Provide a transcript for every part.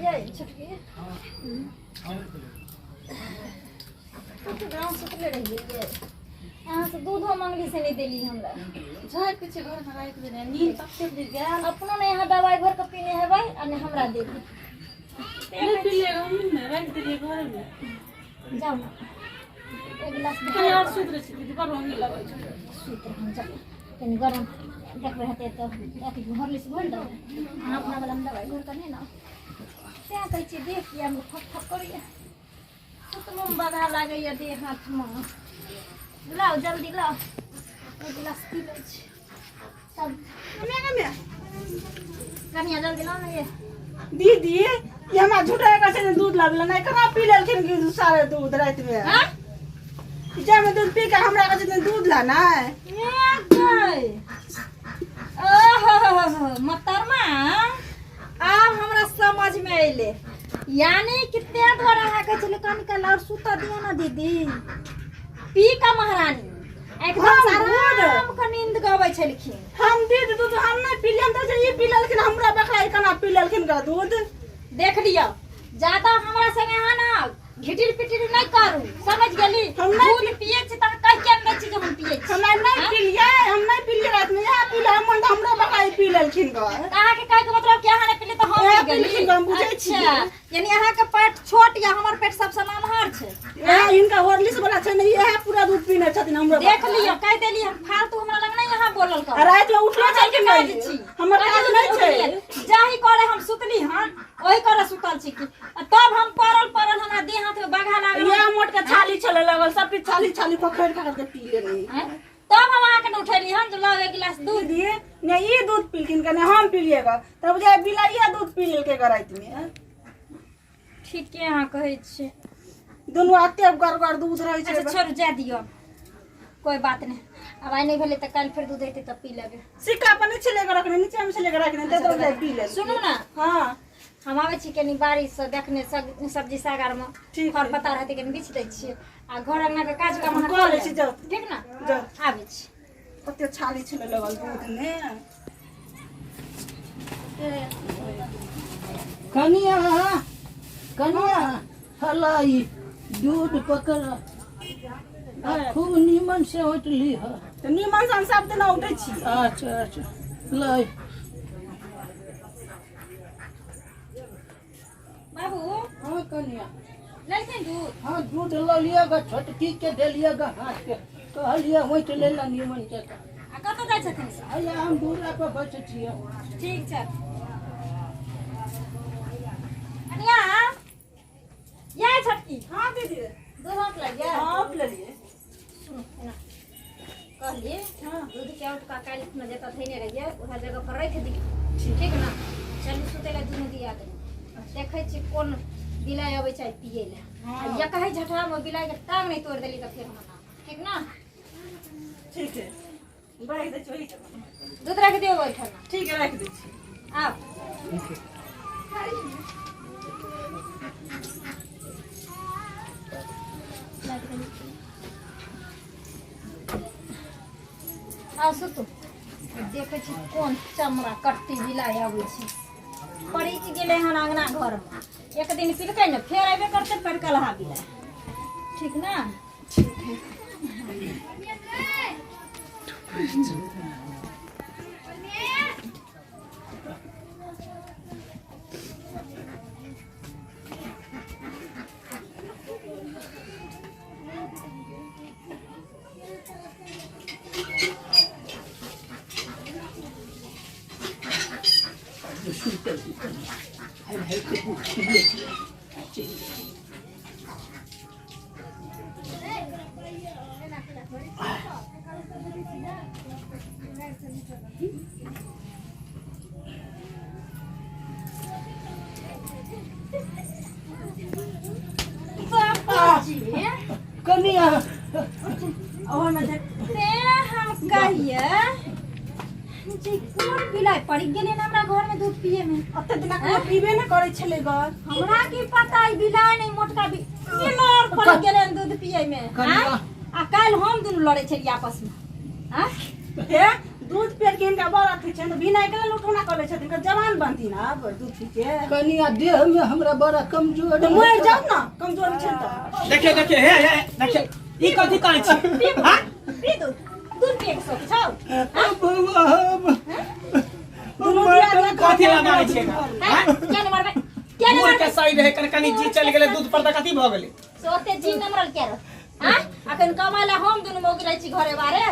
ये छोटकी गाँव सुतले रहियै ये अहाँ से दूधो मंगली से नहीं देली हमरा। झाड़ि दै छियै घरमे राखि देने, नींद ततेक देर गेल। अपनो नहि अहाँ दवाइ भरि कऽ पीने हेबै आ नहि हमरा देली। नहि पीलियै हम, ने राखि देलियै घरमे। जाउ ने, एक गिलास। कनि आओर सुति रहै छी दीदी, बड़ ओंघी लगै छै। सुति रहम, जाउ। कनि गरम देखबै हेतै तऽ अथी हॉर्लिक्स घोरि देबै। अहाँ अपना वलामे दवाइ घोरि कऽ नहि ने, तेँ कहै छियै। देह किया फक फक करैए? सुतलोमे बाधा लागैए देह हाथमे। लाउ, जल्दी लाउ, एक गिलास पी लै छी सब। कनिया, जल्दी लाउ ने ये। दीदी, ई हमरा झूठा कहै छै ने दूध लाबे नहि। केना पी लेलखिन कि सारे दूध रातिमे? आँय? जामे दूध पी के हमरा कहै छथिन दूध ला नहि। ए गै, ओहो मोहतरमा, आब हमरा समझ में अयलै। यानी कि तें द्वारा अहाँ कहै छलियै कनि काल आओर सुतऽ दियौ ने दीदी। पी कऽ महारानी एकदम हम दूध? आराम के नींद गबै छलखिन। हम दीदी दूध हम नहि पीलियै। हम तऽ ई पी लेलखिन हमरा बकरा, ई केना पी लेलखिन ग दूध? देख लियौ, ज्यादा हमरा संगे अहाँ ने घिटिर पिटिर नहि करू, समझ गेली? हम नहि। दूध पियै छी तऽ कहि के नहि छी जे हम पियै छी। हमरा नहि आँय? पीलियै, हम नहि पीलियै रातिमे। इएह पी ले हम तऽ हमरो बकरा ई पी लेलखिन ग। तऽ अहाँके कहैके मतलब कि अहाँ नहि पीली तऽ हम इएह पी गेली? पीलखिन ग, हम बुझै छियै। अच्छा, यानी अहाँके पेट छोट या हमर पेट सबसँ नमहर छै? इएह हिनका हॉर्लिक्स वाला छै ने, इएह पूरा दूध पीने छथिन हमरो देख बकरा। लियौ, कहि देली हम, फालतू हमरा लग नहि अहाँ बोलल आ करू। रातिमे उठलो अहाँके छलखिन काज नहि। छी। हमर काज नहि छै। जाहि करे हम सुतली हन, ओहि करे सुतल छी की आ तब हम पड़ल पड़ल हमरा देह हाथ में बघा लागल। इएह मोट के छाली छले लगल, सब चीज छाली छाली पकड़ पकड़ के पी लेनी। आँय? तब हम अहाँके ने उठेली हन जे लाउ एक गिलास दूध। दीदी, ने ई दूध पीलखिन के ने हम पीलिए ग, तब जे बिलाइया दूध पी लेलकै ग रातिमे। ठीके अहाँ कहै छियै। दुनू एते गड़गड़ दूध रहै छै। अच्छा छोड़ू, जाय दियौ, कोई बात नहि। आब आइ नहि भेलै तऽ काल्हि फेर दूध हेतै तऽ पी लेबै। सिक्का पर नहि छलै ग रखने, नीचे मे छलै ग रखने, तऽ तब जाय पी ले। सुनू ने। हँ। हम आबै छी कनि बारिशसँ देखने सब्जी साग आरमे ठीक खर है। पत्ता रहतै, कनि बिछ दै छियै आ घर अङ्गनाके काज काम अहाँ कऽ लै छी, लेब। जाउ। ठीक ने? जाउ। आबै छी। कते छाली छलै लगल दूधमे। कनिया, कनिया, हला ई दूध पकड़ आ खूब नीमन से औटली ह। तऽ नीमन से हम सब दिना उठै छी। अच्छा अच्छा, लै। बाबू। हाँ कनिया। लेलखिन दूध? हाँ, दूध लऽ लिअ ग, छोटकी के देलियै ग हाथ के, कहलियै औंटि लै ला नीमन से। आ कतऽ जाइ छथिन से? हैया हम दूरा पर बैठे छियै। ठीक छै। कनिया, ये छोटकी। हाँ दीदी। दूध औंट लगिए? हाँ, औंट लेलियै। सुनू, एना कहलिए। हाँ। दूध के औंट का काल्हि खुना जतऽ धैने रहियै उएह जगह पर राखि दियौ, ठीक ने? चलू सुतै लए दुनू दिया देबै। देखै छी कोन बिलाइ अबै छै पियै लए। आ एकहि झटहामे बिलाइके टांग नहि तोड़ि देली तऽ फेर हमरा नाम, ठीक ने? ठीक है, राखि दै छी ओही जगह। दूध राखि दियौ ओहिठाम। ठीक है, राखि दै छी। आब आउ सुतू। देखै छी कोन चमड़ा कट्टी बिलाइ अबै छै। परिच गेलै हन अङ्गना घरमे। एक दिन पिलकै ने, फेर अयबे करतै परिकलहा बिलाइ, ठीक ने? ठीक है। सुतल आइ भाइ के दूध पीले छियै आ चलि जाइ। बापूजी। कनिया। ओहोमे देख। से हम कहिए जे कोन बिलाइ पड़ि गेलै ने हमरा घरमे दूध पिए में? ओते दिना कोनो पीबे नहि करै छलै ग। हमरा की पता, ई बिलाइ नहि, मोटका बिलाड़ पड़ि गेलै हन दूध पिए में। कनिया। आँय? आ काल्हि हम दुनू लड़ै छलियै आपसमे, आँय? हे, दूध पेट के हिनका बड़ अथी छनि बिना के लेल उठौना कऽ लै छथिन जवान बनथिन आब दूध पी के। कनिया देह में हमरा बड़ा कमजोर तऽ मरि जाउ ने, कमजोर छनि तऽ। देखियो देखियो, हे हे, देखियो ई कथी करै छी? हां, पी दूध, दूध पिए के शौक छौ? बौआ, हम दुनू दियादनी। कथी ला मारै छियै? हैं? किया ने मरबै, किया ने मूर के मरबै? सही रहै, कनि कनि जी चलि गेलै दूध पर तऽ कथी भऽ गेलै? से ओते जी नमरल किया रह? हाँ, अखन कमाय ला हम दुनू मौगी रहै छी घरे बारे,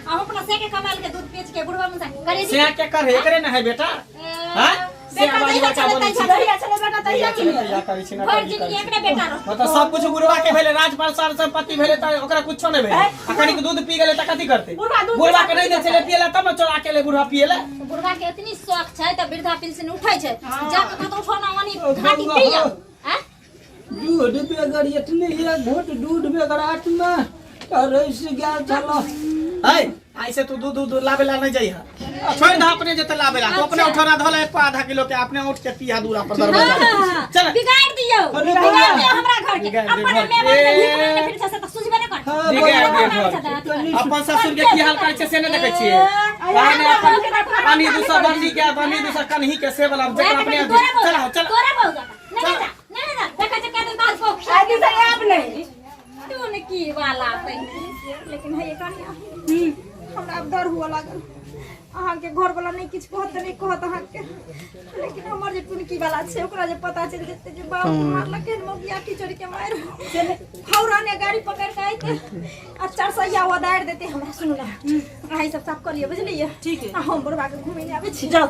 हम अपना से के कमायल के दूध बेच के बुढ़वा मुसा करे से के कर एकरे न है बेटा। हाँ, से बेटा आवाज जहिया बच्चा छलै बनै तहिया छै। जहिया छलै बेटा तहिया तहिया करै छी ना। भरि जिंदगी एकरे बेटा रह। मतलब सब कुछ बुढ़वा के भेलै, राजपाल सार संपत्ति भेलै तऽ ओकरा कुछो नहि भेलै, आ कनिक दूध पी गेलै तऽ कथी करतै? बुढ़वा दूध बुढ़वा के नहि दै छलै पियला तब ने चोरा के ले बुढ़वा पियला। तो बुढ़वा के इतनी शौक छै तऽ वृद्धा पेंशन उठै छै, जाके कतौ उठौना ओनी घाटी पी जाओ। आँय? दूध बेगर एतने एक घोट दूध बेगर आत्मा रस गेल छल। है, आइ से तू दूध दूध लाबे ला नहीं जाइह, छोड़ दह, अपने जेते लाबे ला। तू अपने उठौना धल एक आधा किलो के, अपने उठ के पिया दूरा पर दरवाजा। चल। बिगाड़ दियौ। अरे बिगाड़ बौआ। दियौ हमरा घर के। बिगाड़ दियौ अपन घर के। मेहमान के भीख मांगने फिर छै से तऽ सुझबे नहि करतै। हाँ, बिगाड़ बौआ। दियौ घर के। कनि अपन ससुर के की हाल करै छै से नहि देखै छियै? कहने अपन बनी दूसर बनी के बनी दूसर कन्ही के से वाला जकरा अपने। तोरा बौआ, चला चला। तोरा बौआ जकाँ। नहि नहि जा, नहि नहि जा। देखै छै कए दिन बाद कोख। आइ दिन से आब नहीं। तू ने की वाला पहिने, लेकिन है कनिया, हमरा आब डर हुअ लागल। अहाँके घरवला नहि किछु कहत तऽ नहि कहत अहाँके, लेकिन हमर जे टुनकी वाला छै ओकरा जे पता चलि जेतै जे बाप मारलकै हन मौगिया कीचड़ के मारि, फौरने गाड़ी पकड़ि कऽ अयतै आ चार सैया ओदारि देतै हमरा। सुनू ने, अहाँ ई सब साफ कऽ लिअ, बुझलियै? ठीक है। आ हम बुढ़बा के घुमेने आबै छी। जाउ।